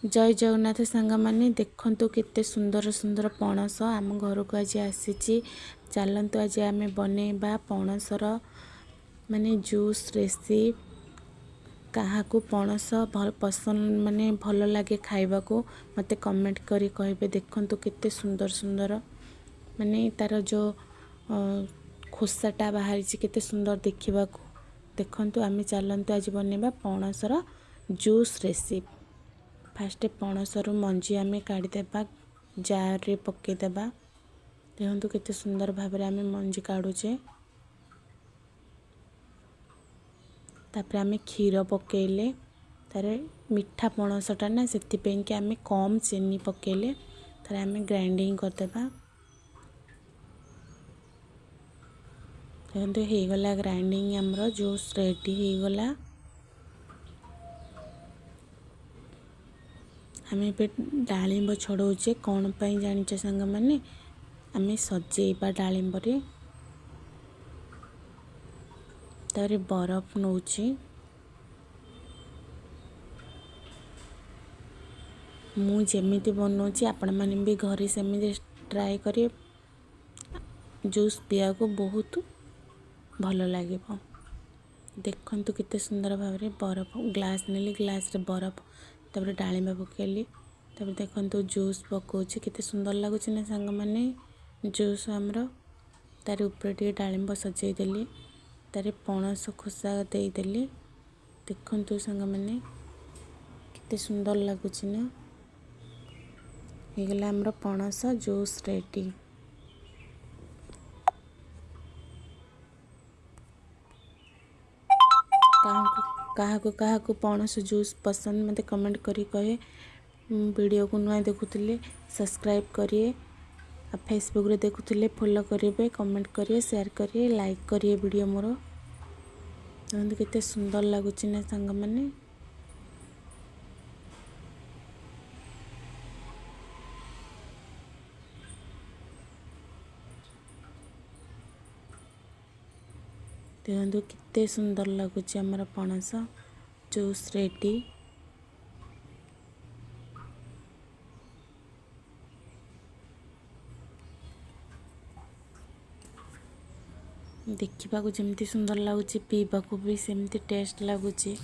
ଜୟ ଜଗନ୍ନାଥ ସାଙ୍ଗମାନେ, ଦେଖନ୍ତୁ କେତେ ସୁନ୍ଦର ସୁନ୍ଦର ପଣସ ଆମ ଘରକୁ ଆଜି ଆସିଛି। ଚାଲନ୍ତୁ ଆଜି ଆମେ ବନେଇବା ପଣସର ମାନେ ଜୁସ୍ ରେସିପି। କାହାକୁ ପଣସ ପସନ୍ଦ, ମାନେ ଭଲ ଲାଗେ ଖାଇବାକୁ, ମୋତେ କମେଣ୍ଟ କରି କହିବେ। ଦେଖନ୍ତୁ କେତେ ସୁନ୍ଦର ସୁନ୍ଦର ମାନେ ତା'ର ଯେଉଁ ଖୋସାଟା ବାହାରିଛି, କେତେ ସୁନ୍ଦର ଦେଖିବାକୁ। ଦେଖନ୍ତୁ, ଆମେ ଚାଲନ୍ତୁ ଆଜି ବନେଇବା ପଣସର ଜୁସ୍ ରେସିପି। ଫାଷ୍ଟ ପଣସରୁ ମଞ୍ଜି ଆମେ କାଢ଼ିଦେବା, ଜାର୍ରେ ପକାଇଦେବା। ଦେଖନ୍ତୁ କେତେ ସୁନ୍ଦର ଭାବରେ ଆମେ ମଞ୍ଜି କାଢ଼ୁଛେ। ତାପରେ ଆମେ କ୍ଷୀର ପକାଇଲେ। ତାର ମିଠା ପଣସଟା ନା, ସେଥିପାଇଁକି ଆମେ କମ୍ ଚିନି ପକାଇଲେ। ତାରେ ଆମେ ଗ୍ରାଇଣ୍ଡିଙ୍ଗ କରିଦେବା। ଦେଖନ୍ତୁ, ହେଇଗଲା ଗ୍ରାଇଣ୍ଡିଙ୍ଗ, ଆମର ଜୁସ୍ ରେଡ଼ି ହେଇଗଲା। ଆମେ ଏବେ ଡାଳିମ୍ବ ଛଡ଼ଉଛେ, କ'ଣ ପାଇଁ ଜାଣିଛ ସାଙ୍ଗମାନେ? ଆମେ ସଜେଇବା ଡାଳିମ୍ବରେ। ତାପରେ ବରଫ ନେଉଛି। ମୁଁ ଯେମିତି ବନାଉଛି, ଆପଣମାନେ ବି ଘରେ ସେମିତି ଟ୍ରାଏ କରିବେ। ଜୁସ୍ ପିଇବାକୁ ବହୁତ ଭଲ ଲାଗିବ। ଦେଖନ୍ତୁ କେତେ ସୁନ୍ଦର ଭାବରେ ବରଫ ଗ୍ଲାସ୍ ନେଲି, ଗ୍ଲାସ୍ରେ ବରଫ, ତାପରେ ଡାଳିମ୍ବ ପକାଇଲି। ତାପରେ ଦେଖନ୍ତୁ ଜୁସ୍ ପକାଉଛି, କେତେ ସୁନ୍ଦର ଲାଗୁଛି ନା ସାଙ୍ଗମାନେ ଜୁସ୍ ଆମର। ତାର ଉପରେ ଟିକେ ଡାଳିମ୍ବ ସଜେଇ ଦେଲି, ତାରେ ପଣସ ଖୋସା ଦେଇଦେଲି। ଦେଖନ୍ତୁ ସାଙ୍ଗମାନେ, କେତେ ସୁନ୍ଦର ଲାଗୁଛି ନା? ହେଇଗଲା ଆମର ପଣସ ଜୁସ୍ ରେଡ଼ି। କାହାକୁ କାହାକୁ କାହାକୁ ପଣସ ଜୁସ୍ ପସନ୍ଦ, ମୋତେ କମେଣ୍ଟ କରି କହେ। ଭିଡ଼ିଓକୁ ନୂଆ ଦେଖୁଥିଲେ ସବସ୍କ୍ରାଇବ୍ କରିବେ, ଆଉ ଫେସବୁକ୍ରେ ଦେଖୁଥିଲେ ଫଲୋ କରିବେ, କମେଣ୍ଟ କରିବେ, ସେୟାର କରିବେ, ଲାଇକ୍ କରିବେ ଭିଡ଼ିଓ ମୋର। ଦେଖନ୍ତୁ କେତେ ସୁନ୍ଦର ଲାଗୁଛି ନା ସାଙ୍ଗମାନେ? ଦେଖନ୍ତୁ କେତେ ସୁନ୍ଦର ଲାଗୁଛି, ଆମର ପଣସ ଜୁସ୍ ରେଡ଼ି। ଦେଖିବାକୁ ଯେମିତି ସୁନ୍ଦର ଲାଗୁଛି, ପିଇବାକୁ ବି ସେମିତି ଟେଷ୍ଟ ଲାଗୁଛି।